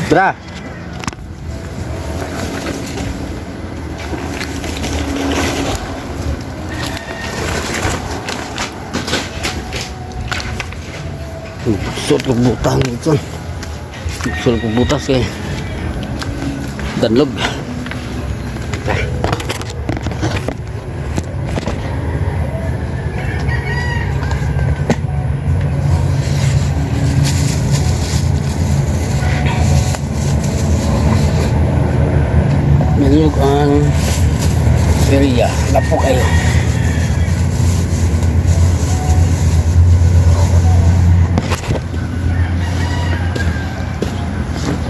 Bra. Suot ko butang ito. Suot ko butas kay danlog. Danlog ang area. Lapo kayo.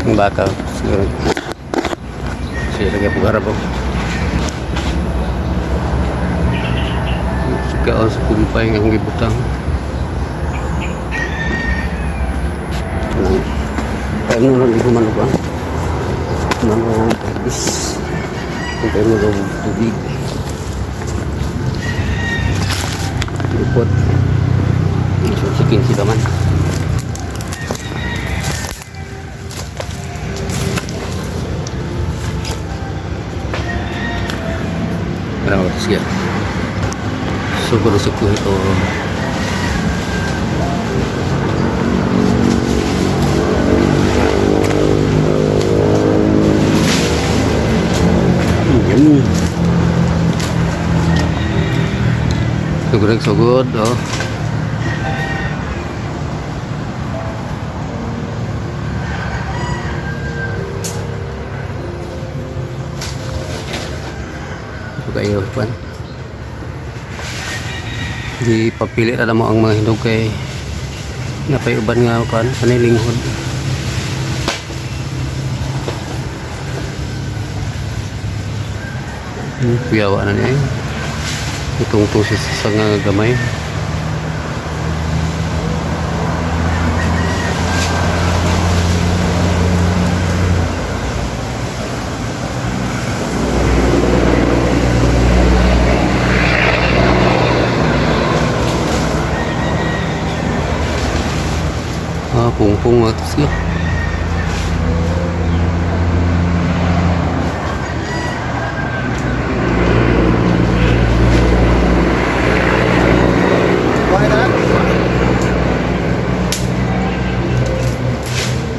Ang baka siguro. Sige, lagi po garap ako. Kaon sa kumpay nga akong gibutang. Nang paano lang ibo man ba? Manong bis. Kung kayo mo tubig. Lupot. Sikin sila man. Pero sige. Sugod sa kuhi ito. Yun. Sugod sugod oh. So kayo pan. Di papili na mo ang mga hinog kay napay uban nga kan panilinghod. Kuyawa na niya eh. Itong tusis sa nga gamay. Ah, pungpung at siya.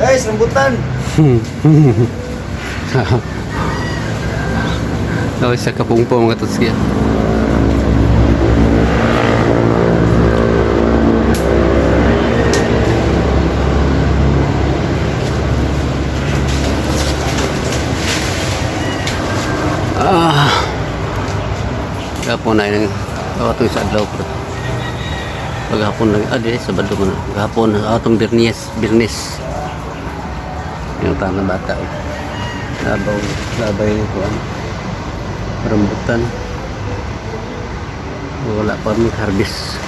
Guys, rambutan. Daw sa kapungpong at siya. Ah. Gapon na yun. Ato sa adlaw pero. Paghapon lang. Ah, di, Sabado man. Gahapon atong Birnes, Birnes. Yung tama bata. Oh. Labaw, labay ko ano. Rambutan. Wala pa mi harvest.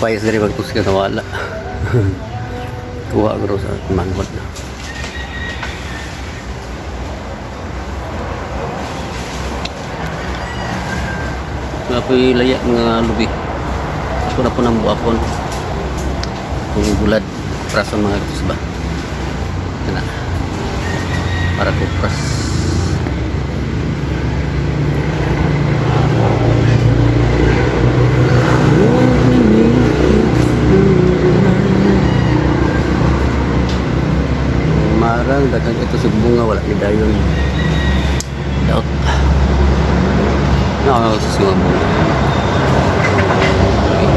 Payas diri magtus ka wala. Kuha gro sa manghod na. Mga po'y laya mga lubi. Ako na po ng buakon. Kung bulad, prason mga katus ba? Kana. Para kupras. Marang daghang ito sa bunga wala gidayon. Daot. Nakakaw sa mga bunga.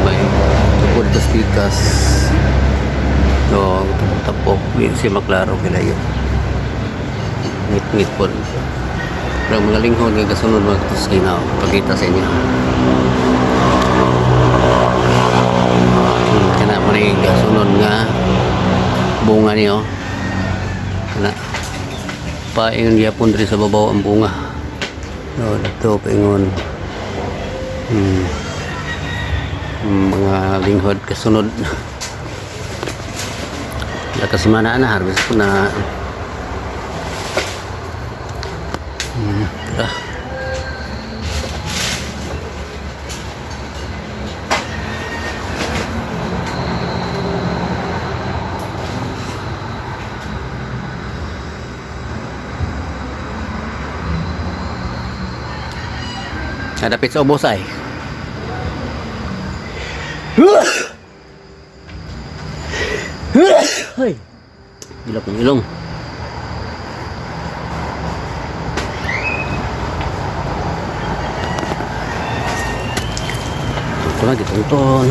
May tukod tas pikas. So, tapok. Di siya maklaro kilayo. Ngit-ngit po. Pero mga linghod nga kasunod mga tuski na pagkita sa inyo. Kana mo na yung kasunod nga bunga niyo. Kana. Paingon gyapon diri sa babaw ang bunga. No, dito paingon. Mga linghod kasunod. Nakasimana na harvest ko na. Tara. Nadapit sa ubos ay. Ay. Ilok ng ilong. Ito na, gitunton.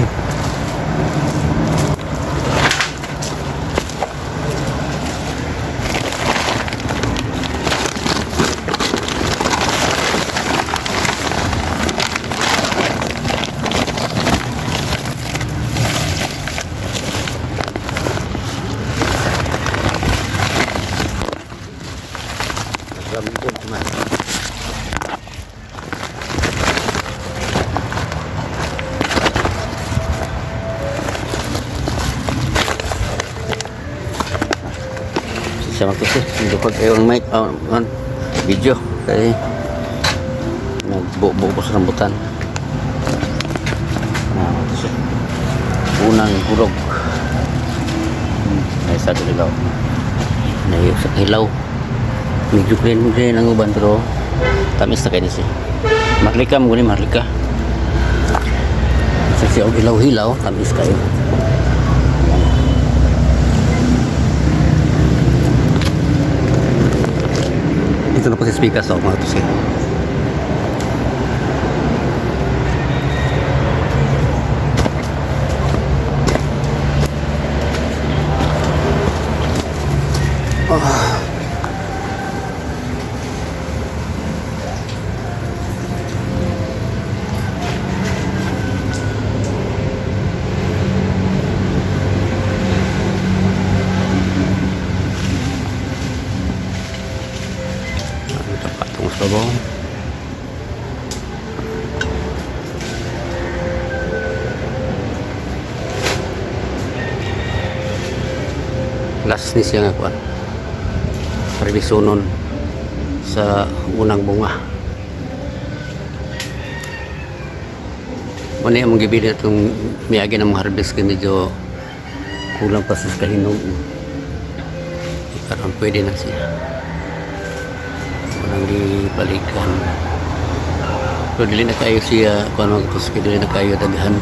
Rambut man. Siya magtusi. Hindi ko kayo ang mic, on video. Kaya nagbuo ko sa rambutan. Ah, ito. Unang hulog. Ay, sa hilaw. Ay, sa hilaw. Medyo green green ang uban pero tamis na kayo siya. Marlika mo gani marlika. Sa siya og hilaw-hilaw, tamis kayo. Yan. Dito na po si speaker sa mga tusi. Ito patong sa babaw. Last ni siya nga kuan. Revisonon sa unang bunga. Muna yung gibili itong miyagi ng mga harvest kaya medyo kulang pa sa kahinog. Karon pwede na siya. Walang gibalikan. Pero dili na kayo siya kung ano tapos dili na kayo daghan.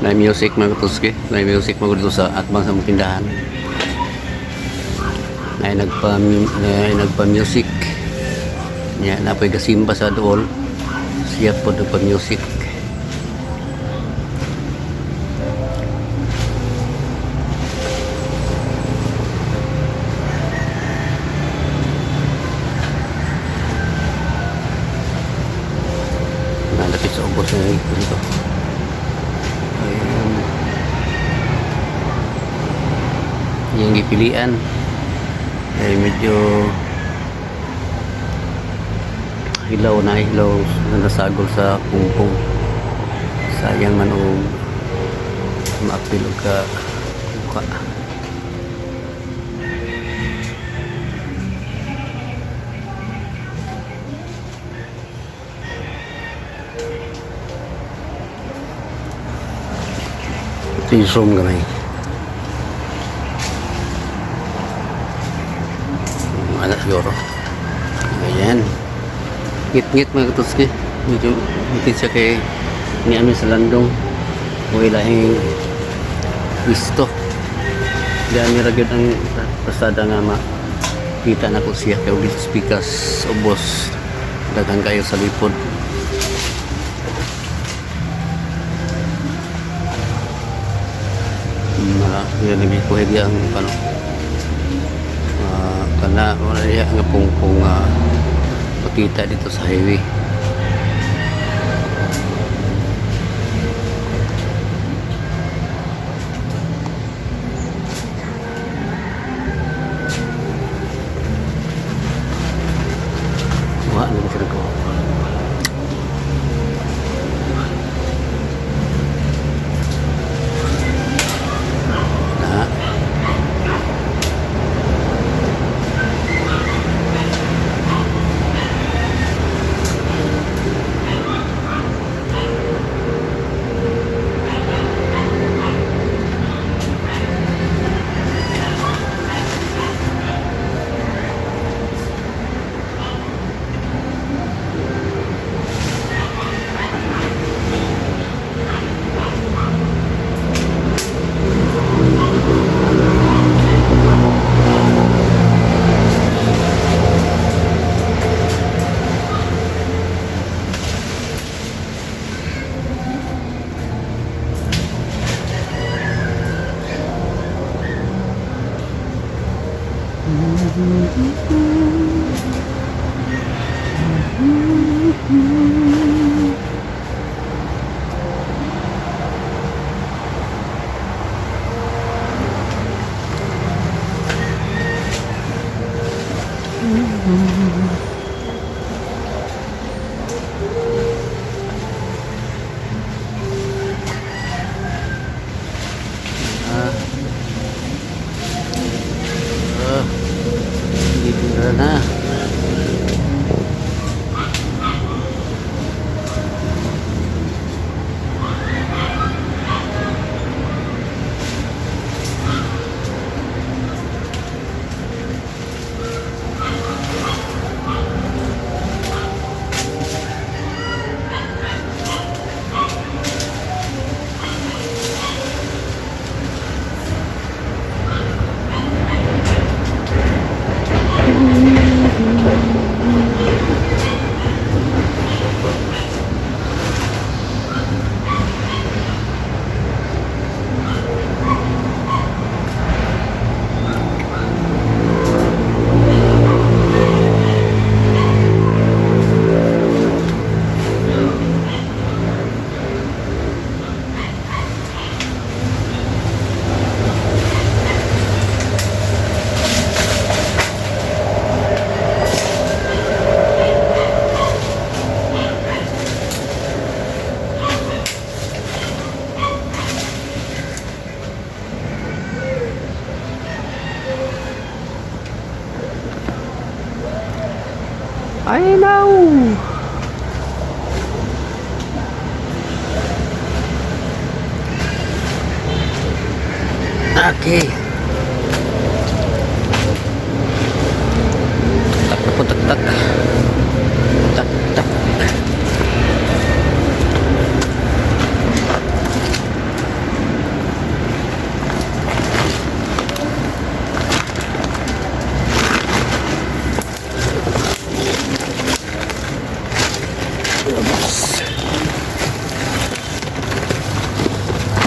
Na music mga katuski, na music mga dito sa atbang sa mong tindahan. Na nagpa music. Nya napoy gasimba sa dool. Siya po nagpa music. Nalapit sa ubos na dito. Ayan. Yung gipilian ay medyo hilaw na hilaw na nasagol sa pungpong. Sayang man og maapil og ka kuha. Ito yung zoom gamay. Anak siguro. Ayan. Ngit-ngit mga katuski. Medyo ngit siya kay ni amin sa landong. O ilahing gusto. Dami ra gyud ang pasada nga makita na ko siya kay og dito speakers ubos daghan kayo sa lipod. Na yun nagikuhig ang ano kana wala niya nga pungpong makita dito sa highway. Wala naman sila ko. Na. Ah. Ah. Dito na. I know. Okay. Tak na po, tak tak. Tak tak.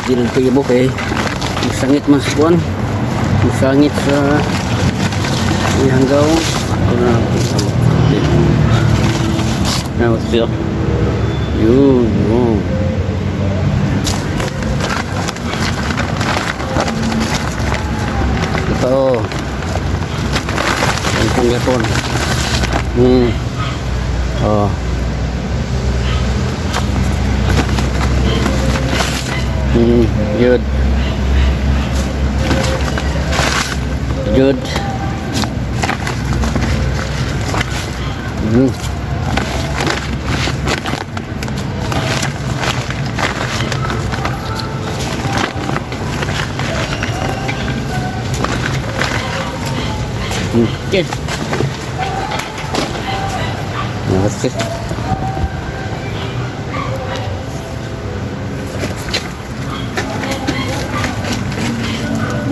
Di lang ito ibok eh. Masangit man sa kuwan. Masangit sa ihanggaw. Ako na lang ito. Ano siya? Yun, yun. Ito. Ang pong gapon. Oh. Good. Good. Okay. Okay.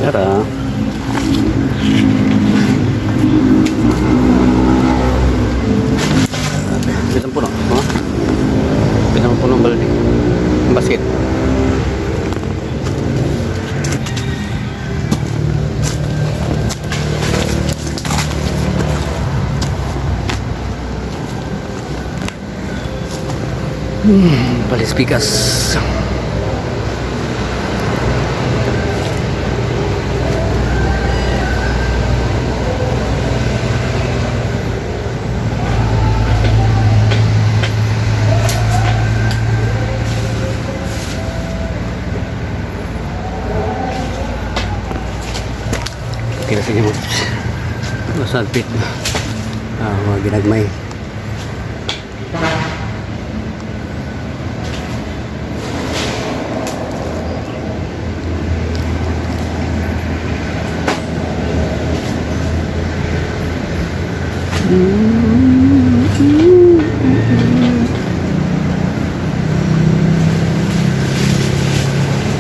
Yara. Pitang puno, ha? Pitang puno ang balde. Ang basket. Palispikas. Okay na sige mo. Masalpit. Ah, mga ginagmay.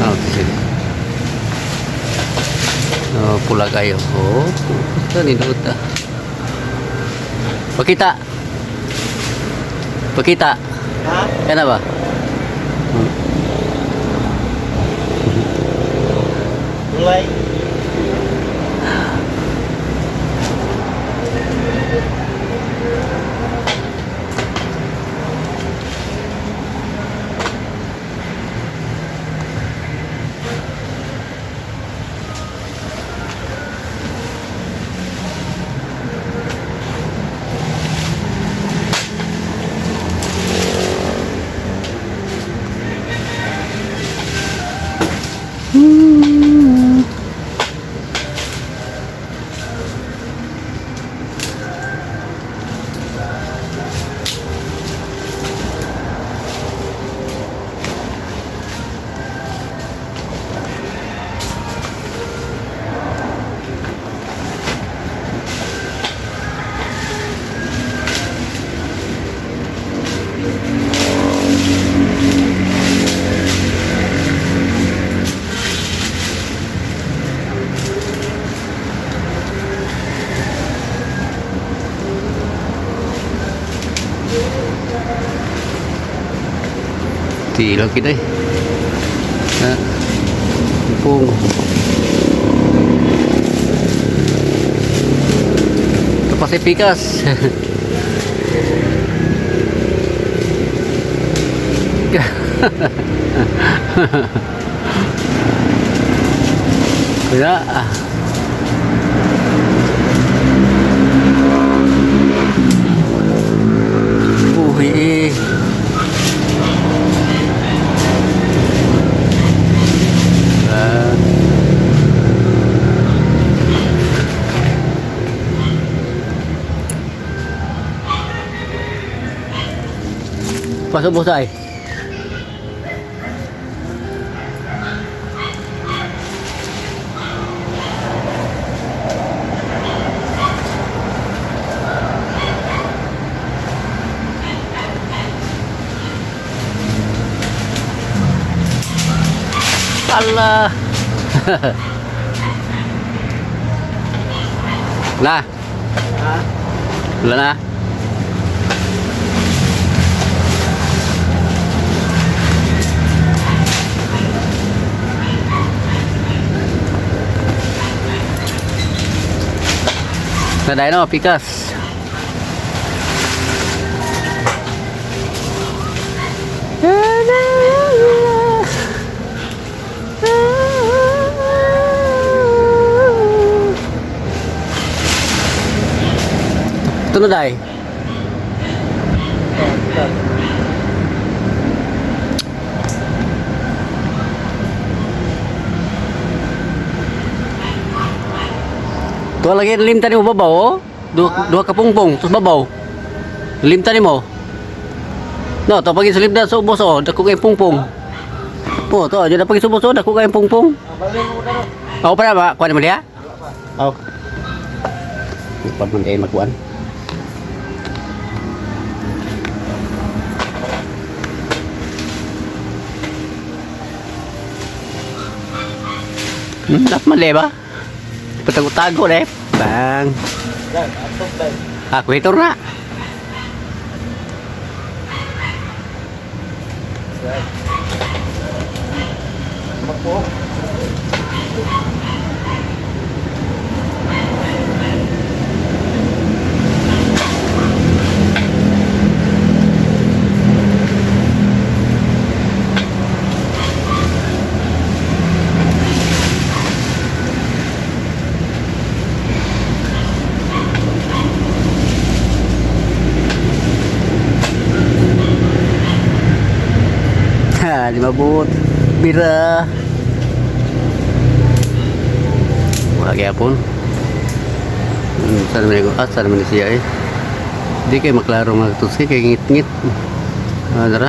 Ah, okay, sige. Oh, pula kayo. Oh, puta ni Dota. Pakita. Pakita. Ha? Yan na ba? Gulay. Tilaw kita eh. Ha. Pung. Ito pa si Pikas. Kaya, ah. Buhi eh. Ah. Pasok bosay. Allah. Na. Ha? Wala na. Na dahil no, pikas. Ito na dahil. Oh, kita. Tuwa lagi limta ni mo babaw oh. Duha, duha ka pungpong, tapos babaw. Limta ni mo. No, to pag limta sa ubos oh, dako kay pungpong. Oh, to, di na pag subos oh, dako kay pungpong. Ang balin mo na ro. Ako pa na ba? Kuan mo diha? Wala pa. Oh. Pa man kay magkuan. Dapat mali ba? Patago-tago eh. Bang. Dan, atop dan. Ah, kuhitor na. Dan. Magpo. Ha, lima bot. Bira. Wala gyapon. Saan man ko? Ah, saan man siya eh. Di kay maklaro mga tutsi kay ngit-ngit. Ah, dara.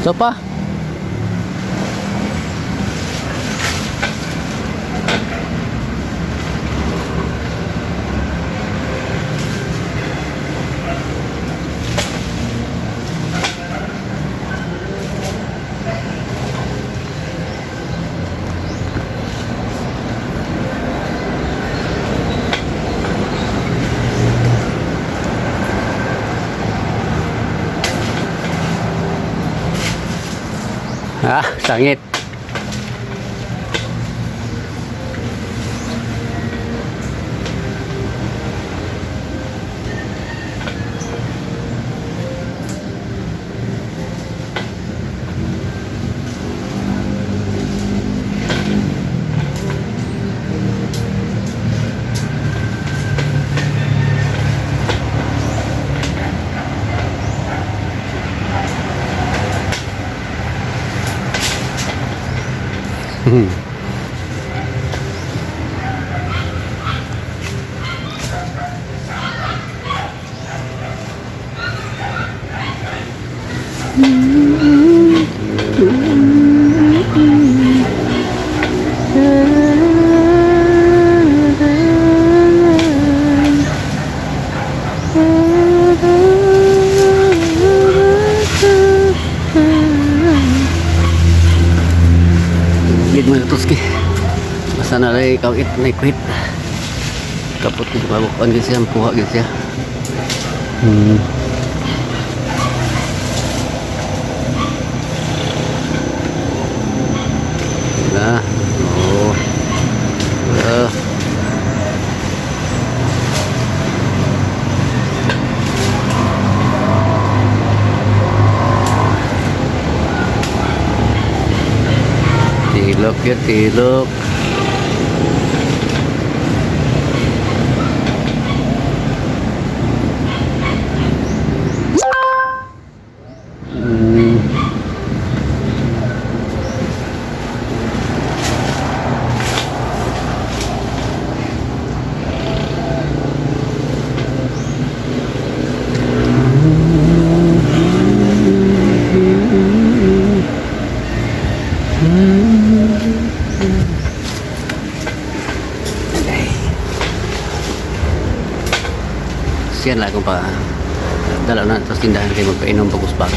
So pa. Ah, sangit. Gid mga tuski. Basta na rin ikaw it na quit. Kapot gid mabukan gid siya, kuha gid siya. Na. Oo. Ah. Tilok ya, tilok. Siya lang akong pa dala na sa tindahan kay magpainom pag-usbag.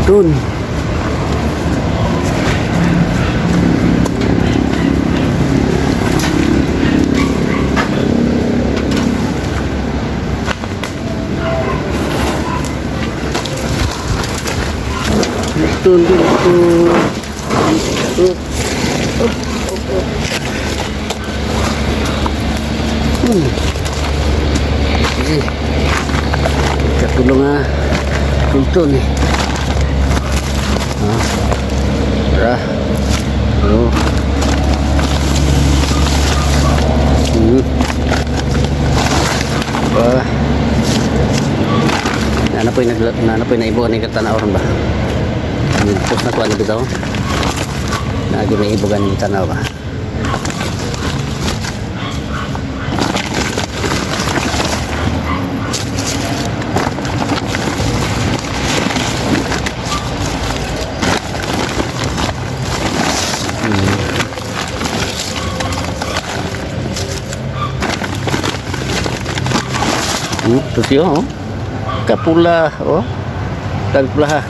Dun. Dun, dun, dun. Dun. Up, up, up. Eh. Katulong ah. Tulton eh. Ah. Tara. Oh. Ba. Nana po'y nag nana po'y naibuan ni katanaw ron ba. Post na ko ano bitaw. Naagi may ibugan ni tanaw ba. Ito siya, oh. Kapula, oh. Tagpula, ha.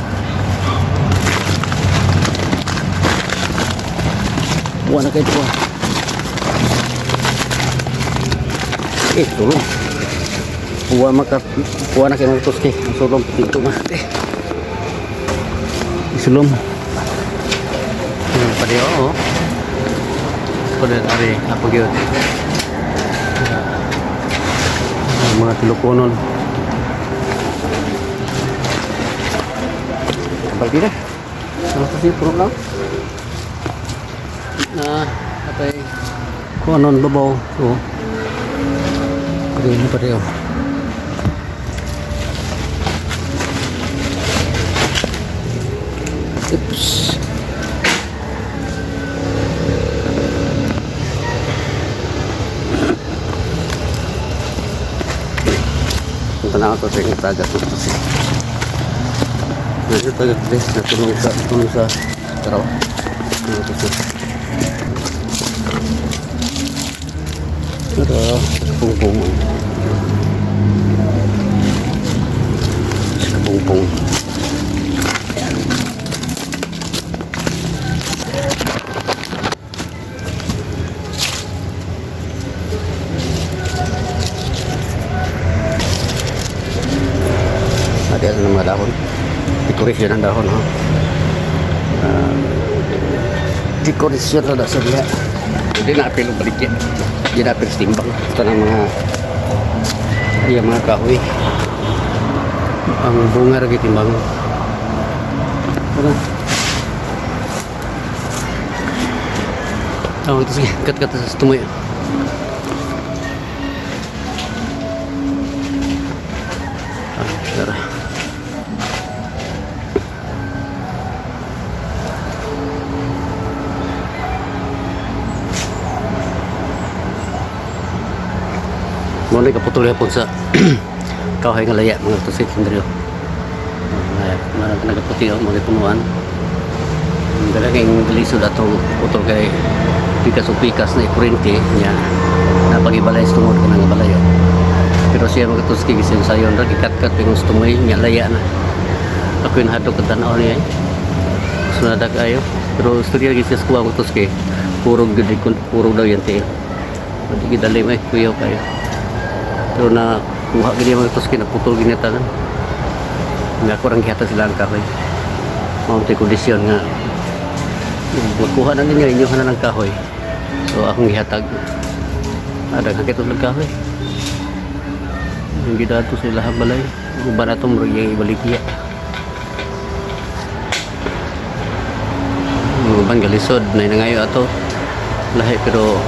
Buwan na kayo, buwan. Eh, tulong. Buwan maka, buwan na kayo magtuski. Ang sulong, dito ma. Eh. Sulong. Pwede, oh. Pwede, ari, ako yun. Ang mga tilukonon. Kapal na. Ano kasi puro lang. Na atay kunon babaw. So green pa rin. Oops. Punta na ako sa tagat ito siya. Medyo tagat guys, natulong sa tulong sa taraw. Ano ito siya? Ito, pungpung. Pungpung. Ada ng mga dahon. Decoration ang dahon, ha? Decoration na sa diha. Hindi na apil balikya. Hindi na apil timbang. Ito ng mga ay, ang mga kahoy. Ang bunga ra timbang. Ano? Oh, ito sige. Kat-kat sa tumoy. Ah, tara. Mo na kaputol yapon sa kahoy nga laya mga tusit Andreo. Marang ka nagaputi oh, mga punuan. Dala kay lisod atong putol kay pikas o pikas na ikurinti niya napagibalay sa tungod kanang balay oh. Pero siya mga tuski gisin sayon ra gikat-kat pingon sa tumoy niya laya na. Ako yung hadlok ang tanaw niya eh. Sunada kayo. Pero istorya gid siya sa kuha mga tuski. Purog gid purog daw yan tiil. Di gid dali may kuyaw kayo. Pero na kuha gid niya mga tuski naputol gid niya tanan. Nga ako rang gihatag sila ang kahoy. Mao tay kondisyon nga magkuha na ninyo inyo na ng kahoy. So akong gihatag. Adang hakit og kahoy. Hindi dato sila balay. Uban na itong murag iyang ibaligya. Uban galisod na nangayo ato. Lahi pero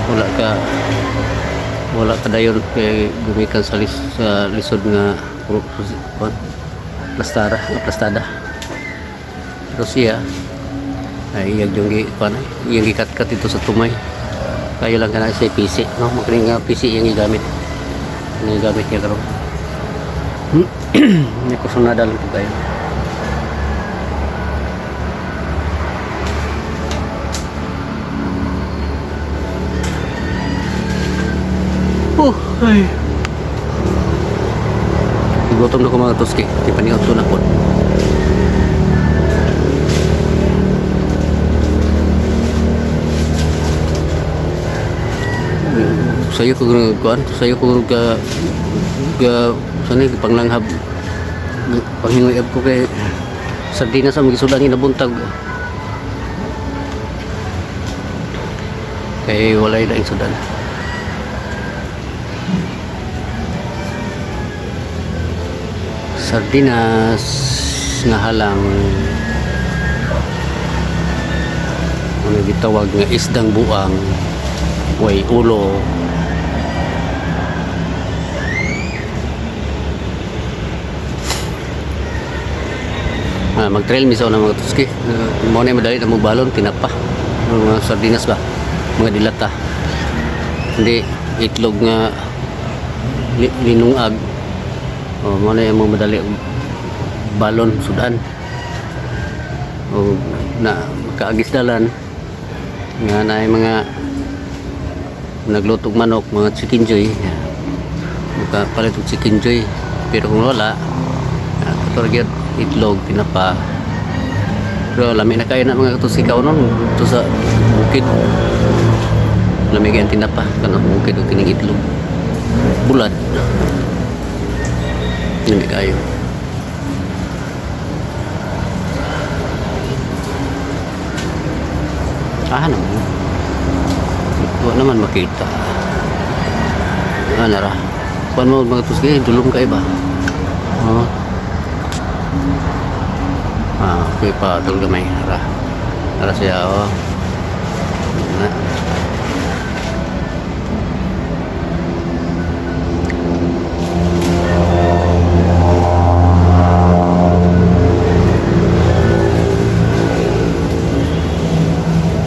wala ka dayon kay gumikan sa lisod nga kuan, plastara, nga plastada. Pero siya ay iyang yung gi kuan ay, iyang gikat-kat ito sa tumay. Kayo lang kana sa PC, no? Magkaroon nga PC iyang gigamit. Ang gigamit niya karon. May kusunada lang po kayo. Oh, ay. Gutom na ko mga tuski. Di pa niyo na po. Sayo ko kuan, sayo ko ga ga sanay panglanghab panghingoy ko kay sardinas ang gisudan ni nabuntag kay walay laing sudan. Sardinas nga halang ano gitawag nga isdang buang way ulo. Ah, mag-trail misaw na mga tuski. Mo na madali na magbalon tinapa. Mga sardinas ba? Mga dilata. Hindi itlog nga linungag. O mo na yung mga madali balon sudan. O na makaagis dalan nga na mga naglutog manok, mga chicken joy. Makapalit og chicken joy. Pero kung wala, katulad gyud, itlog, tinapa. Pero lami na kayo na mga katusikaw nun. Ito sa bukid. Lami kayo ang tinapa. Kanang bukid o kining itlog. Bulad. Lami kayo. Ah, naman. Wala naman makita. Ah, nara. Kuan mo mga tuski, dulong ka iba. Oh. Ah, okay pa, dul gamay. Ara. Ara siya, oh. Na.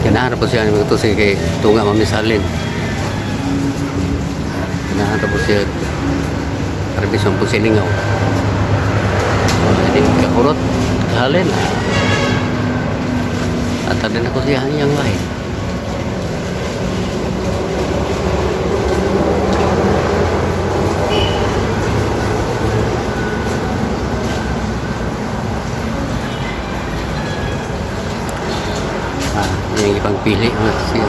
Ganahan po siya mga tuski kay tunga mamisalin. Ganahan po siya karbison po silingaw. Oh, hindi kakurot kahalin. At din ako siya hanyang lahi. Ah, yung ipang pili mga tuski.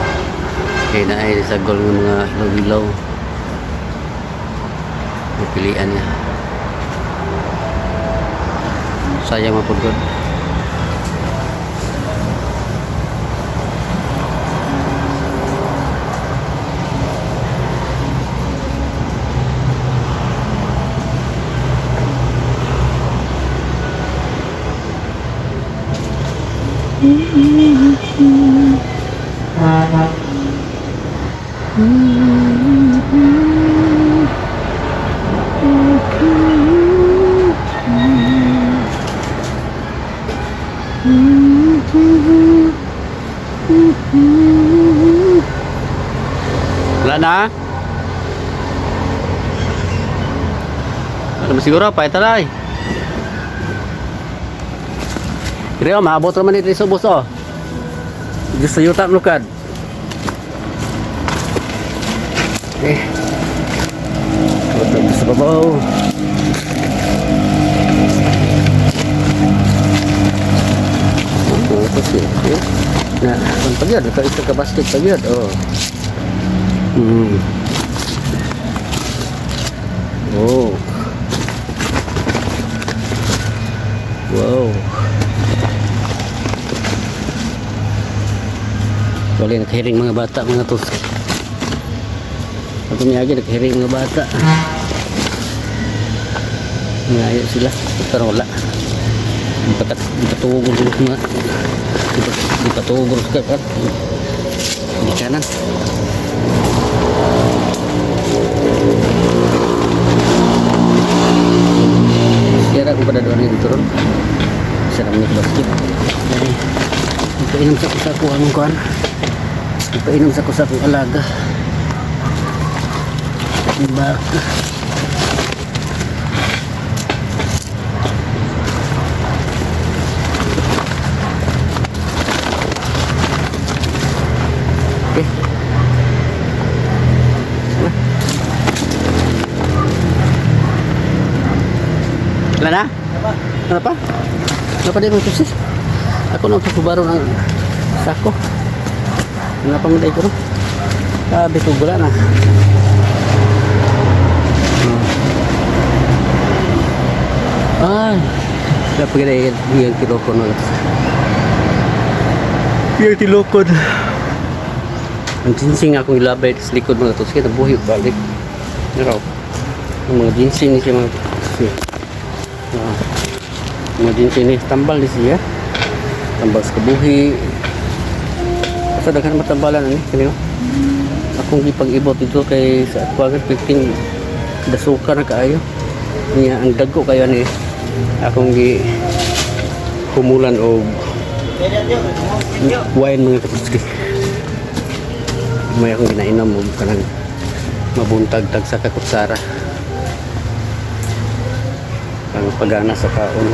Kaya na ay sa gol ng mga hilaw-hilaw. Ang pilian niya. Sayang mapugod. Wala na? Wala ba siguro? Paita na eh. Pero maabot naman dito sa ubos oh. Diyos sa yuta lukad. Eh. Abot na sa babaw. Oh, kasi, eh. Na, ang pagyad, ito ka basket pagyad, oh. Oh. Wow. Wala naghiring mga bata mga tuski. Ako miyagi naghiring mga bata. Ngayo sila pero wala. Ipakat ipatugol mga ipatugol ka ka. Di kanan. Kira ko pada doon dito ron. Sarap ni basket. Ay, ipainom sa kusa ko ang kuan. Ipainom sa kusa kong alaga. Ang baka. Okay. Wala na? Apa? Ano pa? Ano pa din mga sis? Ako nang kubaro ng sako. Ano pa mo ko no? Sabi ko wala na. Ay, dapat kita yung tilokon no. Yung tilokon. Ang ginseng akong ilabay sa likod mga tos kita buhi balik. Pero ang mga ginseng ni siya mga tos. Ah. Mga ginseng ni tambal ni siya. Tambal sa kabuhi. Sa daghan matambalan ani kani. Akong gipag-ibot dito kay sa Aquagan 15 dasuka na kaayo. Niya ang dagko kayo ni akong gi humulan og wine mga katuski. May akong ginainom og kanang mabuntag-tag sa kakutsara. Ang pagana sa kaon.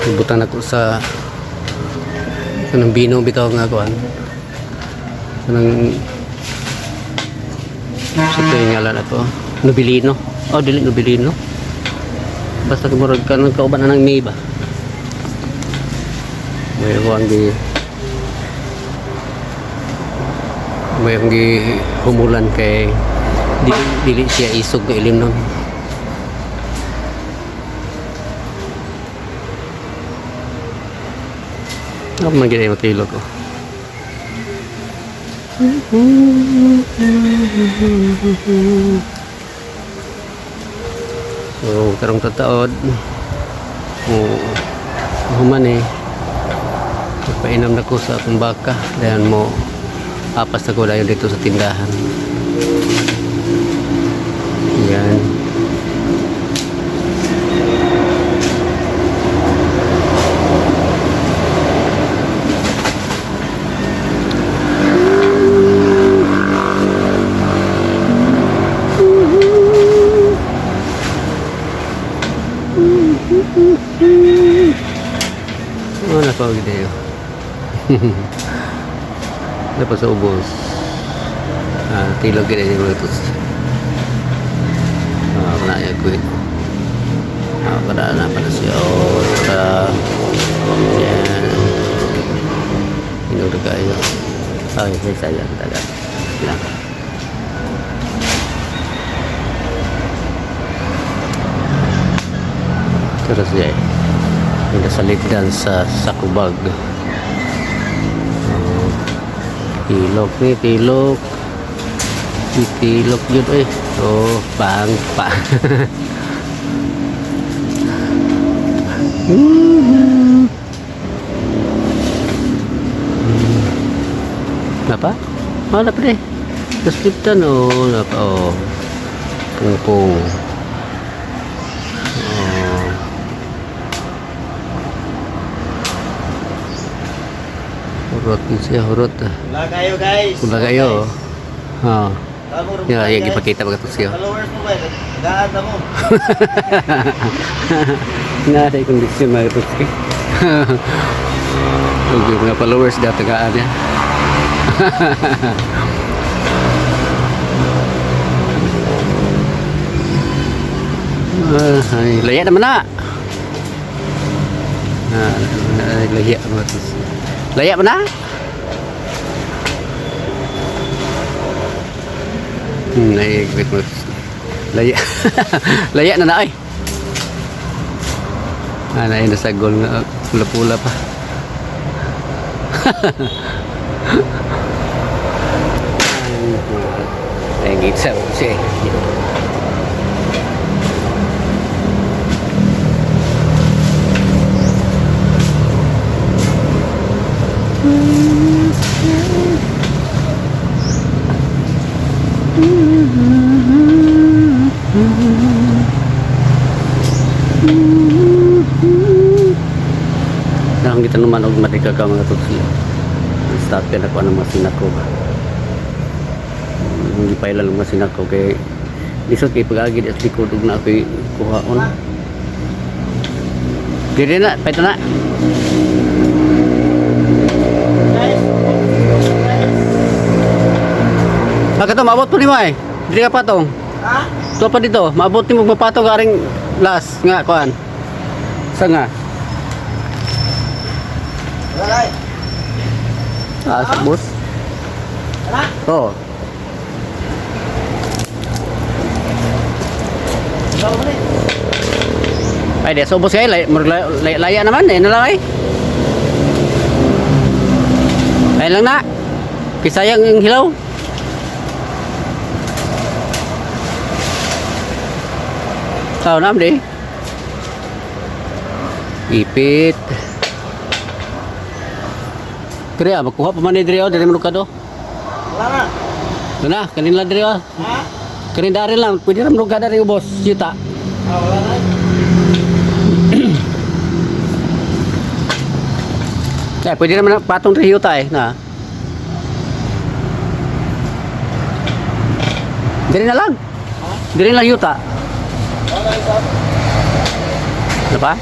Ibutan ako sa kanang bino bitaw nga kuan. Kanang sa ito yung ngalan ato. Nobilino. Oh, dili Nobilino. Basta kumurag kanang kauban na ng May ba? May ako ang gi may ang gi humulan kay dili, dili siya isog nga ilim nun. Ako man gina yung matilog ko. So, karong tataod. O, human eh. Painom na ko sa akong baka. Dahil mo, apas na ko dayon dito sa tindahan. Yan. Wala pa ako video. Dapat sa ubos. Ah, tilog gid yung lutos. Ah, wala ya kuit. Ah, wala na pala siya. Oh, sa yan. Inog na kayo. Ay, say sayang talaga. Lang. Terus siya eh. Yung nasa ligdan sa Sakubag. Oh, tilok ni, tilok. Tilok yun eh. Oh, pang, pa. Napa? Oh, napa eh. Tapos liptan oh, napa oh. Pungpung. Oh. Hurot na siya, hurot. Wala kayo, guys. Wala kayo. Oh. Tamo rin Yeah, guys. yeah, gipakita ba ito siya? Followers mo ba? Gaan na mo. Na, sa kondisyon mga tutsi. Ug yung mga followers dati gaan niya. Ah, ay, laya naman na. Ah, ay, laya mga tutsi. Laya man na. Ay, wait mo. Laya. Laya na na ay. Ah, na nasa goal nga pula-pula pa. Ay, gitsa siya. Nakang kita naman og matika ka mga tutsi. Stop yan ako ng mga sinako ba. Hindi pa ilan mga sinako kay lisod kay pag-agi at likod og na ako'y kuhaon. Dili na, paito na. Guys. Baka to, maabot po nimo ay. Dili ka patong. Ha? Ito pa dito, maabot nimo mapatong aring last nga kuan. Sa nga? Wala ay. Ah, sa bus. Wala? Oo. Wala mo na. Ay, di, so ubos kayo, lay, murag lay, lay, laya naman, eh, na lang ay. Ay lang na. Kisayang ang hilaw. Tao na, di. Ipit. Kaya, makuha pa man ni Dre, oh, dili man ka do. Wala na. Doon na, kanila Dre, oh. Ha? Kanila rin lang, pwede rin ka na rin, boss. Yuta. Ah, wala na. Eh, pwede naman na patong rin yuta eh, na. Diri na lang. Diri lang yuta. Wala ito. Ano pa?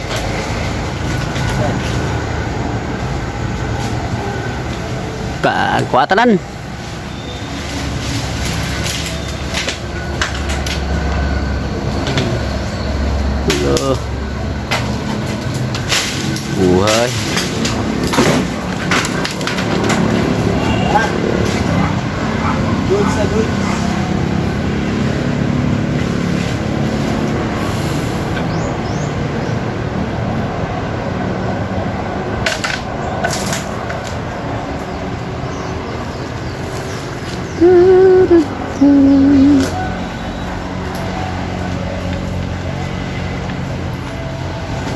Ka kuwatanan. Hello. Buhay. Ha? Goods na goods.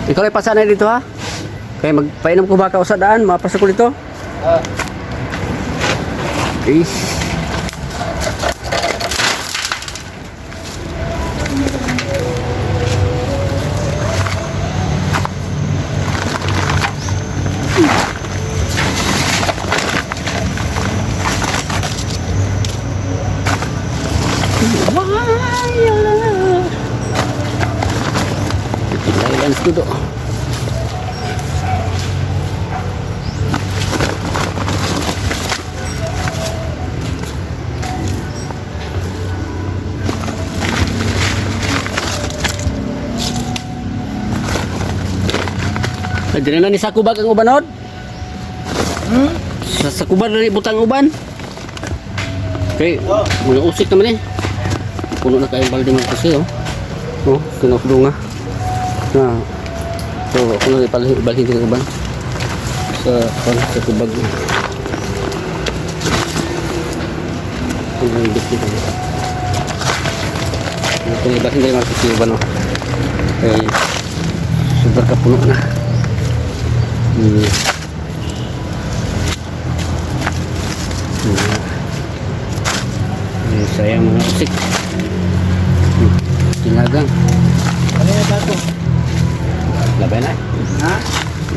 Ikaw ay pasanay dito ha. Kaya magpainom ko baka sa daan, mapasa ko dito. Ah. Okay. Islands dito. Ay, dili na ni sakubag ang ubanod. Hmm? Sa sakubag na ni butang uban. Okay, Oh. mga usik naman eh. Puno na kayong balde mga kasi oh. Oh, sinok nga. Na. So, ako na ibalhin ibalhin din ang uban. Sa kon sa kubag. Ang bit dito. Ito ibalhin din mga kasi uban oh. Okay. Super kapuno na. Eh, sayang mga usik. Tinagang. Ano yung bago? Labay na. Ha?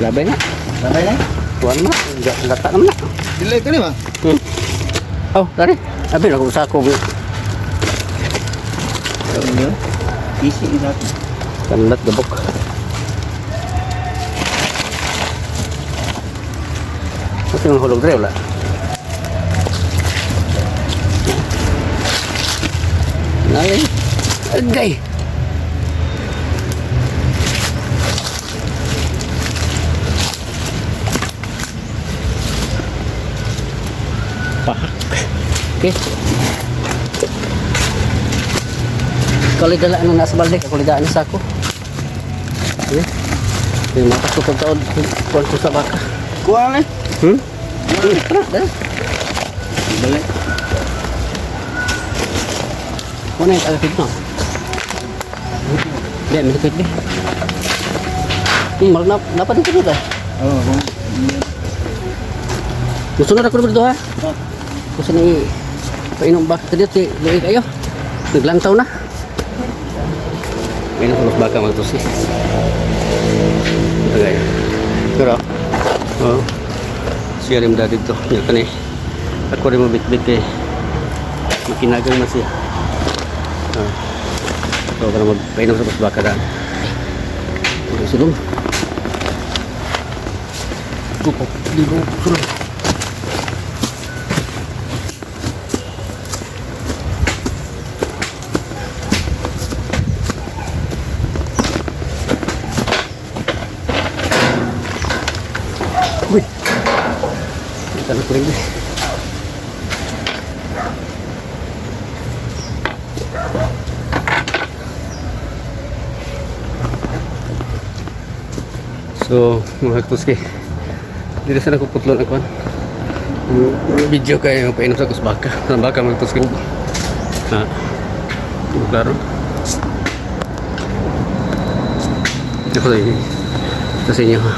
Labay na. Sabay na? Kuan na. Lata naman na. Dili ka ni ba? Oh, tari. Abi na kung sako. Easy is that. Kanlat gabok. Kasi yung hulog dre wala. Nalay. Agay. Pahak. Okay. Kalau dala na nasa balde, kalau dala na sako. Okay. Yung mga pasok taon, kuwan ko sa baka. Kuha na. Hmm? Tara, tara. Balik. Muna yung agapit no? Di, may sakit di. Napa dito dito. Oh, Gusto na ako dito ha? Gusto na i... Painom baka dito, luwi kayo. Naglantaw na. Painom ko mas baka magtusi. Agay. Pero, oh, siya rin da dito. Yan ka ni. Ako rin mabitbit eh. Makinagang man siya. Ah. So, para magpainom sa baka daan. Okay, sulong. Kupo, libo, sulong. Uy! Kita na kuring eh. So, mga katuski, dito sa nakuputlon ang kwan. Video kayo painom sa kusbaka. Sa baka mga katuski. Ha? Hindi klaro. Ako sa inyo. Sa inyo ha.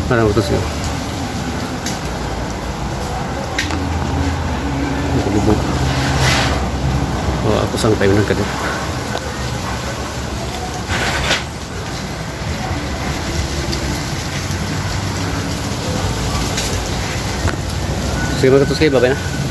Para mga katuski. Nakalubog. O, ako sang tayo ng kadip. Sige mga katuski, bye-bye na.